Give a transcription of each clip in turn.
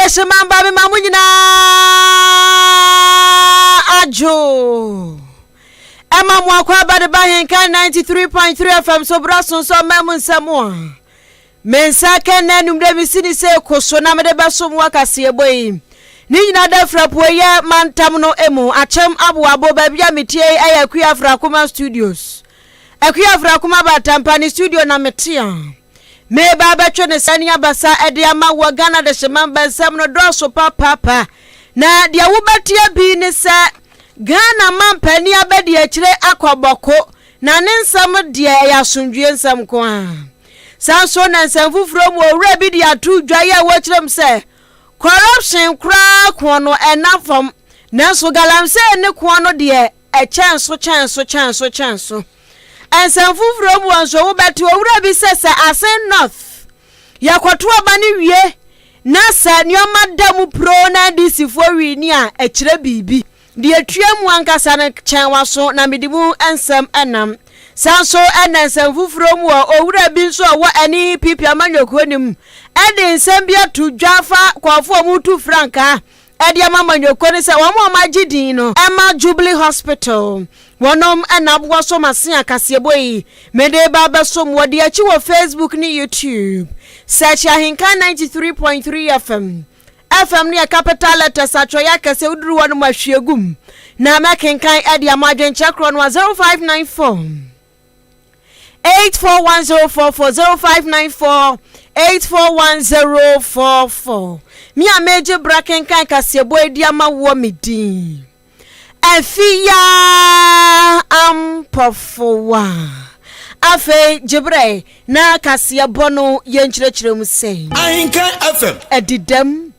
dehyema mba mema mo nyinaa adwo. Ɛma mo akɔ aba de ba Henkan 93.3 FM so bra so nso ɔma mu nsɛm a. Me nsa ka nnɛ anwummerɛ mesi ne sɛ ko so na mede bɛsom wo akaseɛbɔ yi. Ne nyinaa da firi apueeɛ mantam no mu, Akyem Aboabo, baabi a metie yi ɛyɛ Akua Afrakoma Studios. Akua Afrakoma Batampa ne studio na mete a meba abɛtwe ne sɛ ne abasa de ama wɔ Ghana dehyema mbɛnsɛm no dɔɔso papaapa. Na deɛ wobɛteɛ bi ne sɛ Ghana mampanin abɛdi akyire akɔ Bawku na ne nsɛm deɛ ɛyɛ asomdwie nsɛm nko ara. Saa nso na nsɛm foforɔ mu owura bi de ato dwa yi a wɔkyerɛ mu sɛ corruption koraa koɔ no ɛna fam, nanso galamsey ne koɔ no deɛ ɛkyɛn so, kyɛn so, kyɛn so, kyɛn so. Nsɛm foforɔ mu nso wobɛte owura bi sɛ Assin North yɛkɔto aba no wie na sɛ nneɛma da mu pro na NDC foɔ wi ni a, ɛkyerɛ biribi deɛ tua mu ankasa no kyɛn waso na mede mu nsɛm ɛnam. Saa nso ɛna nsɛm foforɔ mu wɔ owura bi nso a ɔwɔ NPP amanyɔkuo no mu ɛde nsɛm bi ato dwa fa kɔɔfoɔ a wɔtu frankaa ɛde ama amanyɔkuo no sɛ wɔn a wɔagye din no ɛma Jubilee Hospital wɔnom ɛna aboa so ma se akaseɛbɔ yi mede ba bɛsom. Wɔde akyi wɔ Facebook ne YouTube. Search Ahenkan 93.3 FM. FM no yɛ capital letters, atwerɛeɛ akɛseɛ. Woduru hɔ no mu ahwie gum na mɛkenkan ɛde ama. Adwenkyerɛ korɔ no a 0594 841044, 0594 841044. Me a megye bra kenkan kaseɛbɔ edi ama woɔ, me din Afiya Ampɔfowa. Afei gyebrɛ na kaseɛbɔ no yɛnkyerɛkyerɛ mu sɛ Ahenkan FM. Ɛdidam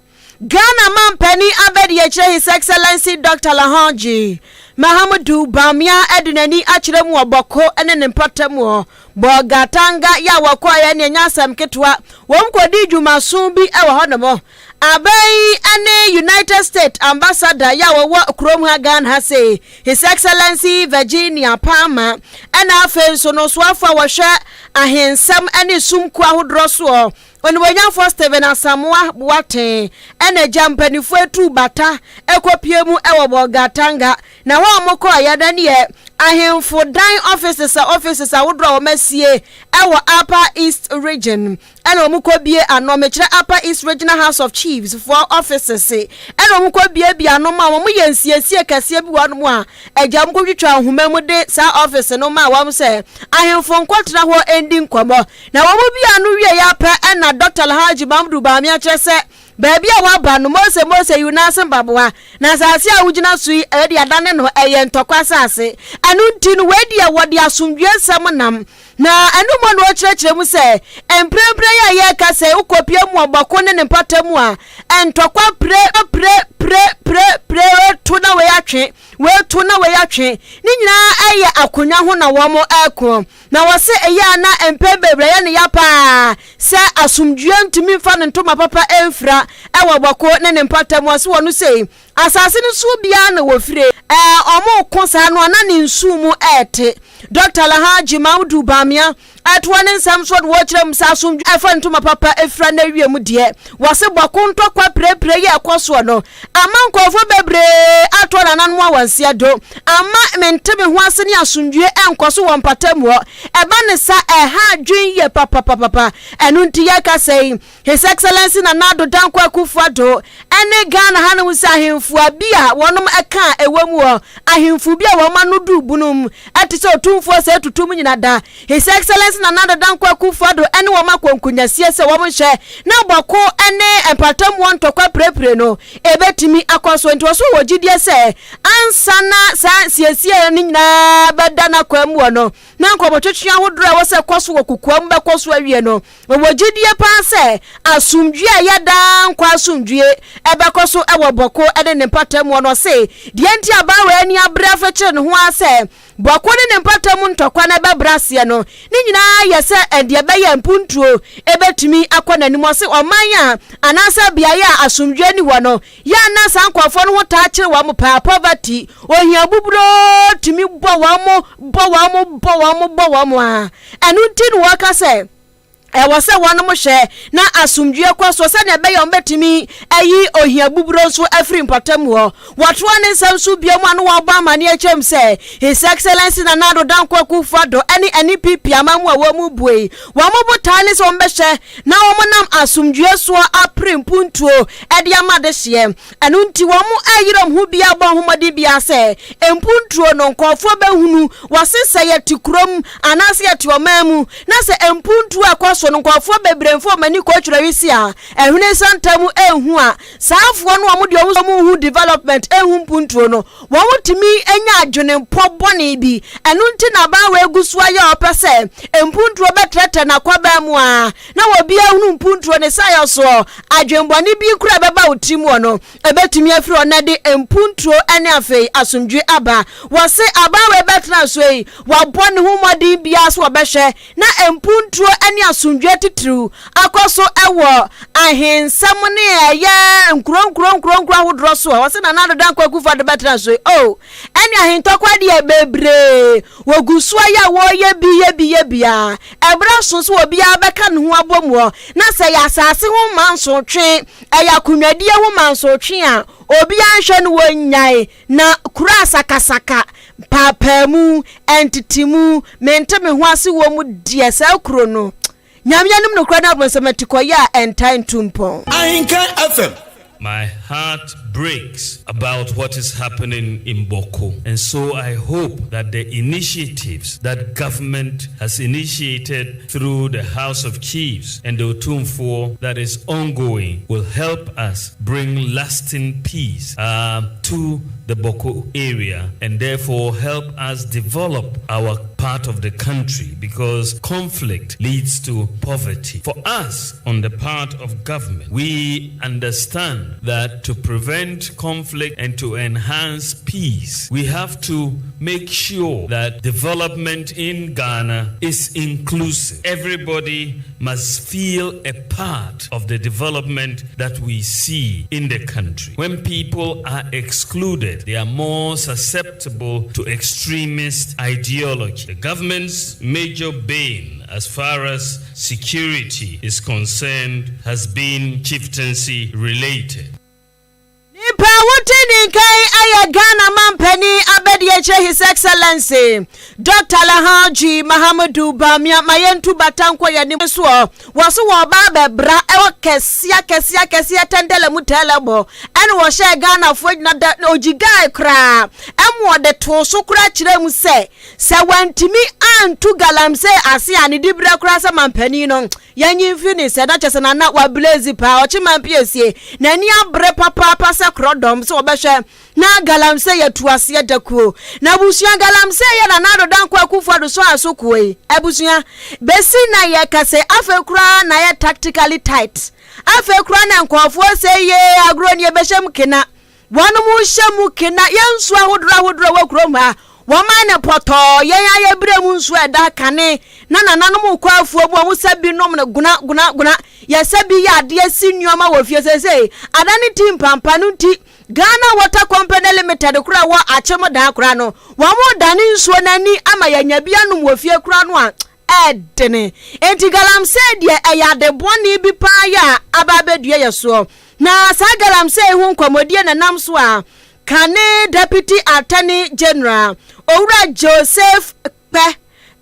Ghana mampanin abɛdi akyerɛ, His Excellency Dr Alhaji Mahamudu Bawumia, ɛde n'ani akyerɛ mu wɔ Bawku ne ne mpɔtam wɔ Bolgatanga yɛ a wɔkɔɔyɛ ne ɛnyɛ asɛm ketewa. Wɔn kɔdi dwumaso bi wɔ hɔnom. Aban ne United States ambassador yɛ a wɔwɔ kurom ha, Ghana ha sei, His Excellency Virginia Palmer, ɛna afei nso no soafo a wɔhwɛ ahensɛm ne sumku ahodoɔ soɔ, Onimuonyamfoɔ Stephen Asamoah Boateng, ɛna agya mpanimfoɔ etu bata ɛkɔpie mu ɛwɔ Bolgatanga. Na hɔ a wɔkɔɔyɛ no neɛ ahemfo dan offices a offices ahodoɔ a wɔn asie ɛwɔ Upper East Region ɛna wɔn kɔ bie ano. Mekyerɛ Upper East Regional House of Chiefs foɔ offices ɛna wɔn kɔ bie bie ano ma wɔn yɛ nsiesie kɛseɛ bi wɔ hɔnom a agya wɔn kɔ twitwa nhoma mu de saa office no ma wɔn sɛ ahemfo nkɔtena hɔ ndi nkɔmɔ. Na wɔn bi ano wie yɛ apɛ ɛna Dr Alhaji Mahamudu Bawumia kyerɛ sɛ baabi a waba no, Mose Mose yi n'ase mpaboa na asase a wogyina so yi ɛde adane no ɛyɛ ntɔkwa asase. Ɛno nti no wei deɛ wɔde asomdwie nsɛm nam na ɛno mu na ɔkyerɛkyerɛ mu sɛ mprempren yi a yɛreka sɛ wokɔpie mu ɔbɔko ne ne mpata mu a, ntɔkwa pire pire pire pire pire, weto na wei atwe, weto na wei atwe, ne nyinaa ɛyɛ akonnwa ho na wɔn ɛko. Na wɔse ɛyɛ a na mpɛn bebree ɛyɛ ne ya paa sɛ asomdwie ntumi mfa ne ntoma papa ɛmfira ɛwɔ Bawku ne ne mpata mu. Ɔse wɔn sei asase no so biara na wɔfire ɛɛ ɔmo ko saa no a na ne nsuo mu ɛɛte. Dr Alhaji Mahamudu Bawumia ɛtoa ne nsɛm so de wɔkyerɛ mu sɛ asomdwe ɛfa ntoma papa ɛfira no awie mu deɛ, wɔse Bawku ntɔkwa pirepire yɛ ɛkɔ soɔ no ama nkurɔfoɔ bebree atɔ nananom a wɔnseɛ do ama mente me ho ase ne asomdwie ɛnkɔ so wɔ mpata mu hɔ. Ɛba ne sa ɛha adwen yɛ papapapapa. Ɛno nti yɛka sɛ yi His Excellency Nana Addo Dankwa Akufo-Addo ɛne Ghana hanom sɛ ahemfo bi a wɔnom ɛka a ɛwɔ mu hɔ, ahemfo bi a wɔn ano du bunum ɛte sɛ Otumfoɔ sɛ etutum nyina da, His Excellency Nana Addo Dankwa Akufo-Addo ɛne wɔn akɔ nkonyasie sɛ wɔn nhyɛ na Bawku ɛne mpatamuɔ ntɔkwa pirepire no ebetumi akɔ so. Nti wɔso wɔ gyidie sɛ ansa na saa nsiesie no nyinaa bɛda n'akwan mu wɔ no na nkɔmɔtwetwe ahodoɔ a ɛwɔ sɛ kɔ so wɔ kokoa mu bɛkɔ so awie no, wɔwɔ gyidie paa sɛ asomdwie a ɛyɛ daa nkwa asomdwie ɛbɛkɔ so ɛwɔ Bawku ɛne ne mpatamuɔ no. Ɔse deɛ nti abaawa ani abere afɛkyerɛ ne ho ara sɛ Bawku ne ne mpatamu ntɔkwa no ɛbɛbrɛ aseɛ no ne nyinaa yɛ sɛ ɛdeɛ ɛbɛyɛ mpuntuo ɛbɛtumi akɔ n'anim. Ɔse ɔman a anaasɛ beaeɛ a asomdwie ni hɔ no yɛ ana saa nkurɔfoɔ no ho taa kyerɛ wɔn paa. Poverty, ohia buburoo tumi bɔ wɔn mo, bɔ wɔn mo, bɔ wɔn mo, bɔ wɔn mo a ɛno nti no wɔka sɛ Ɛwɔ sɛ wɔnom hwɛ na asomdwoeɛ kɔ soɔ sɛdeɛ ɛbɛyɛ wɔbɛtumi ayi ohia buburo nso afiri mpɔtam hɔ. Wɔtoa ne nsɛm so bio mu a na wɔbɔ amaneɛ kyerɛ mu sɛ His Excellency Nana Addo Dankwa Akufo-Addo ne NPP amammuo a wɔn mu bue yi, wɔn botae ne sɛ wɔbɛhwɛ na wɔnam asomdwoeɛ soɔ apere mpuntuo de ama adehyeɛ. Ɛno nti wɔreyere wɔn ho biara bɔ ho mmɔden biara sɛ mpuntuo no nkurɔfoɔ bɛhunu. Wɔse sɛ yɛte kurom anaasɛ yɛte ɔman mu na sɛ mpuntuo a ɛkɔ so no nkurɔfoɔ bebree mfa wɔn ani kɔ twerɛwisi a ɛhwene nsa mu ɛnhu a, saafoɔ no wɔn deɛ wɔn nhu development ɛnhu mpuntuo no, wɔtumi nya adwenempɔ bɔne bi. Ɛno nti na aban wei gu so ayɛ a ɔpɛ sɛ mpuntuo bɛtrɛtrɛ n'akwaban mu a na obiara hunu mpuntuo ne sayɔ soɔ. Adwenbɔne bi koraa a ɛbɛba wo tirim wɔ no, ɛbɛtumi afiri hɔ na ɛde mpuntuo ne afei asomdwoe aba. Wɔse aban wei bɛtena so yi, wabɔ ne ho mmɔden biara sɛ ɔbɛhwɛ na mpuntuo ne asomdwoe titiriw akɔ so wɔ ahensɛm ne ɛyɛ nkuro nkuro nkuro nkuro ahodoɔ so a wɔse Nana Addo Dankwa Akufo-Addo bɛtena so yi. Oh, ɛne ahentɔkwa deɛ bebree wɔgu so ayɛ a wɔreyɛ bi yɛ bi yɛ bi a ɛberɛ aso sɛ obiara bɛka ne ho abɔ mu hɔ na sɛ ɛyɛ asase ho mansotwe, ɛyɛ akonnwadie ho mansotwe a obiara nhwɛ no wɔnnyae na kuro a sakasaka, mpaapaamu, ntetemu, mente me ho ase wɔ mu deɛ saa kuro no Nyame anim nokorɛ ne abonsam atikɔyɛ a ɛntae ntu mpɔn. Ahenkan FM. My heart breaks about what is happening in Bawku. And so I hope that the initiatives that government has initiated through the House of Chiefs and the Otumfuo that is ongoing will help us bring lasting peace uh, to the Bawku area and therefore help us develop our part of the country because conflict leads to poverty. For us, on the part of government, we understand that to prevent conflict and to enhance peace, we have to make sure that development in Ghana is inclusive. Everybody must feel a part of the development that we see in the country. When people are excluded, they are more susceptible to extremist ideology. The government's major bane as far as security is concerned has been chieftaincy related. Nipa a wote ne nka yi yɛ Ghana mampanin abadiakyire His Excellency Dr. Alhaji Mahamudu Bawumia. Ma yɛntu bata nkɔ yɛn anim soɔ. Wɔ so wɔ ɔba abɛbra ɛwɔ kɛseɛ kɛseɛ kɛseɛ tɛntɛlɛ mu tɛlɛ bɔ ɛna wɔhyɛɛ Ghanafoɔ nyina da na ɔgyigae koraa ɛma ɔde too so koraa kyerɛ mu sɛ sɛ wantumi antu galamsey ase a ne diberɛ koraa sɛ mampanin no Yɛnyi mfiri ne sɛ na kyerɛ sɛ Nana wablaze paa, ɔkye man piesie, n'ani abere papaapa sɛ korɔdɔm sɛ ɔbɛhwɛ na galamsey atu aseɛ da kuo. Na abusua galamsey yɛ Nana Addo Dankwa Akufo Addo so a so kuo yi abusua bɛsi na yɛka sɛ afei koraa na ayɛ tactically tight, afei koraa na nkurɔfoɔ sɛ yee agorɔ nie bɛhyɛ mu kena. Wɔnom hyɛ mu kena yɛn nsuo ahodoɔ ahodoɔ ɛwɔ kurom ha. Wɔman no pɔtɔɔ, yɛn ara yɛ berɛ mu nsuo a ɛda kane na nananom rekɔ afuo mu a wɔn sɛ bi nom no gona gona gona. Yɛsɛ bi yɛ adeɛ si nnoɔma wɔ fie seesei ada ne ti mpampa no nti Ghana Water Company Limited koraa ɛwɔ Akyem Dan koraa no wɔn redane nsuo no ani ama yɛanya bi anom wɔ fie koraa no a ɛdene. Enti galamsey deɛ ɛyɛ ade bɔne bi paa yɛ a aba abɛdua yɛ soɔ. Na saa galamsey ho nkɔmmɔdie na ɛnam so a kane Deputy Attorney General, Owura Joseph Kpɛ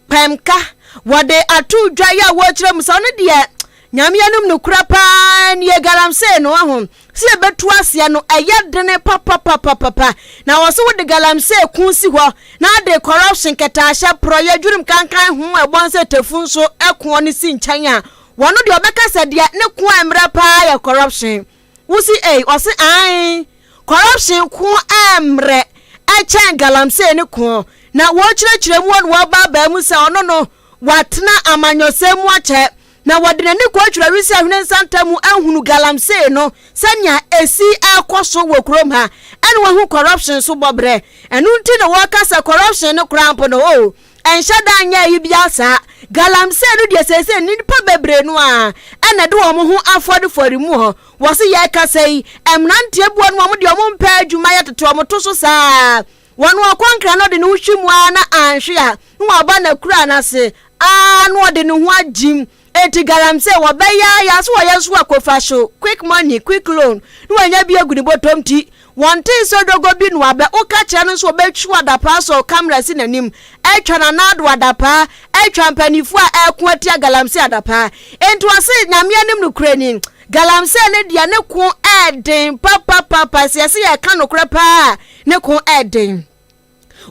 Kpemka, wɔde ato dwa yɛ a wɔrekyerɛ mu sɛ ɔno deɛ Nyame anim nokorɛ paa nie, galamsey no waho sɛ yɛbɛtu aseɛ no ɛyɛ dene papapapapa na wɔ so wode galamsey ko si hɔ na ade corruption kɛtaahyɛ porɔyɛ dwirim kankan ho ɛbɔn sɛ tafu nso ɛkoɔ no si nkyɛn a wɔno deɛ ɔbɛka sɛ deɛ ne ko a mmerɛ paa yɛ corruption. Wosi ei ɔse ae corruption ko ɛmmerɛ ɛkyɛn galamsey ne ko na wɔkyerɛkyerɛ mu ɔne wɔbaabaa mu sɛ ɔno no watena amanyɔsɛm mu akyɛ na wɔde n'ani kɔtwerɛ wisi ahwene nsanta mu ahunu galamsey no sɛnea ɛsi ɛkɔ so wɔ kurom ha ɛne wahu corruption so bɔberɛ ɛno nti na wɔka sɛ corruption no koraa mpo no o ɛnhyɛ da nyɛ ayi biara saa. Galamsey no deɛ seesei nnipa bebree no ara ɛna ɛde wɔn ho afɔrefɔre mu hɔ. Wɔse yɛrekasa yi, mmeranteɛ bi wɔ no wɔn deɛ wɔn mpɛ adwuma yɛ tete wɔn to so saa. Wɔn ɔkɔ nkra no ɔde ne ho hwi mu ara na anhwe a, na waba n'akura no ase ara na ɔde ne ho agyim. Enti galamsey wɔbɛyɛ ara yɛ so wɔyɛ nso akɔfa so quick money, quick loan na wɔanya bi agu ne bɔtɔm ti. Wɔntee sɛ dogo bi noa bɛ, woka kyerɛ no nso ɔbɛtwiw adapaa sɔw camera si n'anim, atwa Nana Addo adapaa, atwa mpaninfoɔ a ɛreko atia galamsey adapaa. Enti ɔse Nyame anim nokorɛ ni, galamsey no deɛ ne ko ɛɛden papapapa, sɛ yɛse yɛreka nokorɛ paa a, ne ko ɛɛden.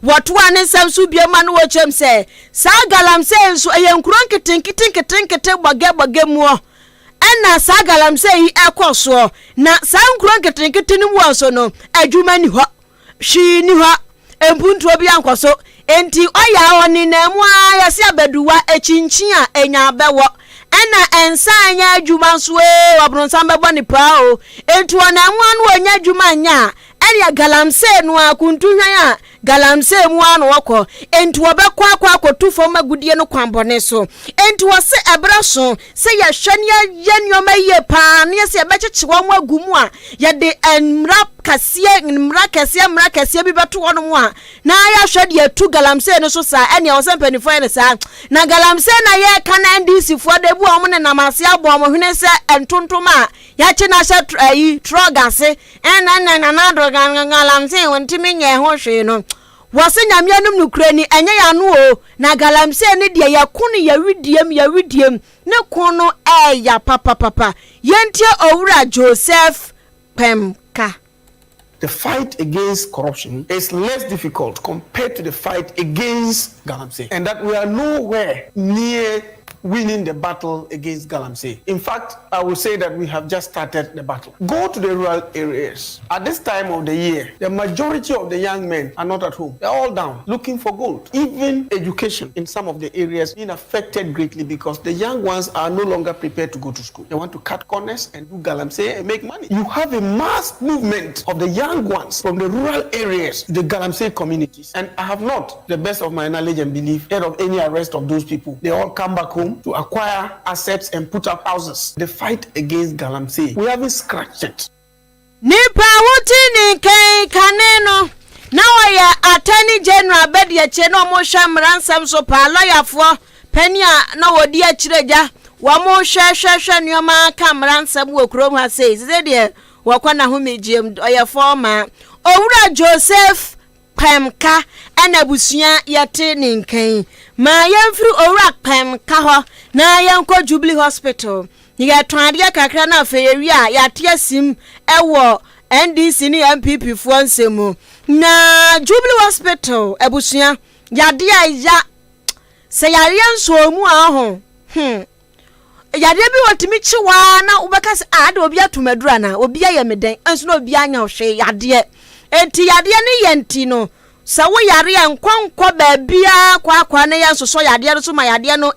Wɔtoaa ne nsɛm so bio ma no wɔkyerɛm sɛ, saa galamsey nso ɛyɛ nkuro nketenkete nketenkete bɔgɛbɔgɛ muɔ ɛna saa galamsey yi ɛkɔ soɔ, na saa nkuro nketenkete no muɔ nso no adwuma ni hɔ, hwee ni hɔ, mpuntuo bi ankɔ so, enti ɔyɛ a ɔnenam mu ara yɛse abaduwa ekyinkyin a enya bɛwɔ ɛna ɛnsa nyɛ adwuma nso ee ɔbronsam bɛbɔ ne paa o, enti ɔnam mu ara no ɔnya adwuma nyɛ a Ɛnneɛ galamsey no ara, kuntuhwan a galamsey mu ara na wɔkɔ. Enti wɔbɛkɔ akɔ akɔtu fam agudeɛ no kwanbɔne so. Enti wɔse ɛberɛ so sɛ yɛhwɛ na yɛyɛ nneɛma yie pa ara na yɛsɛ yɛbɛkyekye wɔn agu mu a, yɛde mmara kɛseɛ, mmara kɛseɛ, mmara kɛseɛ bi bɛto hɔnom a, na yɛahwɛ deɛ atu galamsey no so saa. Ɛnneɛ ɛwɔ sɛ mpanimfoɔ yɛ no saa. Na galamsey na yɛreka na NDC foɔ da bi a wɔn nenam ase abɔ wɔn hwene sɛ ntontom a yɛakye no ahyɛ ayi trɔg ase. Ɛna na Nana Addo galamsey wɔntumi nyɛɛ ho hwee no, wɔse Nyame anom nokorɛ ni, ɛnyɛ y'ano o, na galamsey no deɛ yɛko no yɛwediem yɛwediem, ne ko no ɛɛya papapapa. Yɛntie Owura Joseph Kpemka. The fight against corruption is less difficult compared to the fight against galamsey, and that we are nowhere near winning the battle against galamsey. In fact, I will say that we have just started the battle. Go to the rural areas. At this time of the year, the majority of the young men are not at home. They're all down looking for gold. Even education in some of the areas being affected greatly because the young ones are no longer prepared to go to school. They want to cut corners and do galamsey and make money. You have a mass movement of the young ones from the rural areas, the galamsey communities. And I have not, the best of my knowledge and belief, heard of any arrest of those people. They all come back home to acquire assets and put up houses. The fight against galamsey, we haven't scratched it. Nipa a wote ne nka yi, kane no, na ɔyɛ Attorney General abadiakyire na wɔhwɛ mmara nsɛm so paa, lɔyafoɔ panin a na wɔdi akyire gya, wɔhwɛ hwɛ hwɛ nneɛma ka mmara nsɛm wɔ kurom ha sei, sese deɛ wɔkɔ n'ahomegyeɛ mu, ɔyɛ fɔɔmaa. Owura Joseph Kpɛmka na abusua yɛte ne nka yi. Ma yɛmfiri Owura Kpɛmka hɔ na yɛnkɔ Jubilee Hospital. Yɛtɔn adeɛ kakra na afei yɛwie a yɛate asim wɔ NDC ne NPP foɔ nsɛm mu. Na Jubilee Hospital abusua yadeɛ a ɛya sɛ yareɛ nsɔɔ mu a ɔho hmm. Yadeɛ bi wɔ tumi kye wo ara na wobɛka sɛ ah ade obi ato m'aduru anaa obi ayɛ me dɛn nso na obi anyɛ wo hwee yadeɛ enti yadeɛ no yɛ nti no sɛ wo yare a nkɔ nkɔ baabiara kwaakwa na yɛ nsosɔ yadeɛ no so ma yadeɛ no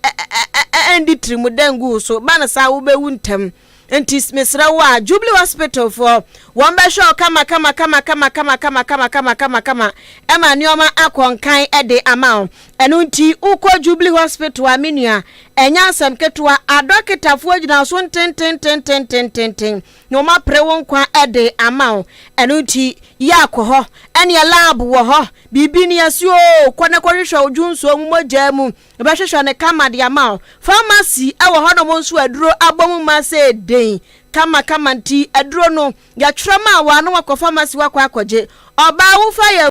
ɛndi tirimu dɛ ngu wo so ba no saa wobɛwu ntɛm Nti mesrɛ wo a Jubilee Hospital foɔ wɔn bɛhwɛ wo kama kama kama kama kama kama kama kama kama kama ɛma nneɛma akɔ nkan ɛde ama wo. Ɛno nti wokɔ Jubilee Hospital a me nua ɛnyɛ asɛm ketewa adɔketafoɔ gyina so ntententententententen na wɔn apere wo nkwa ɛde ama wo. Ɛno nti yɛ akɔ hɔ ɛneɛ lab wɔ hɔ biribi ni ɛsi oo kɔ na kɔhwehwɛ wo dwonsuo mu mogyaa mu Yɛbɛhwehwɛ no kama de ama wo. Pharmacy wɔ hɔnom nso a aduro abɔ mu ma sɛ den kamakama nti aduro no yɛtwerɛ ma wo a na wakɔ pharmacy wakɔ akɔgye. Ɔbaa wofa yɛ.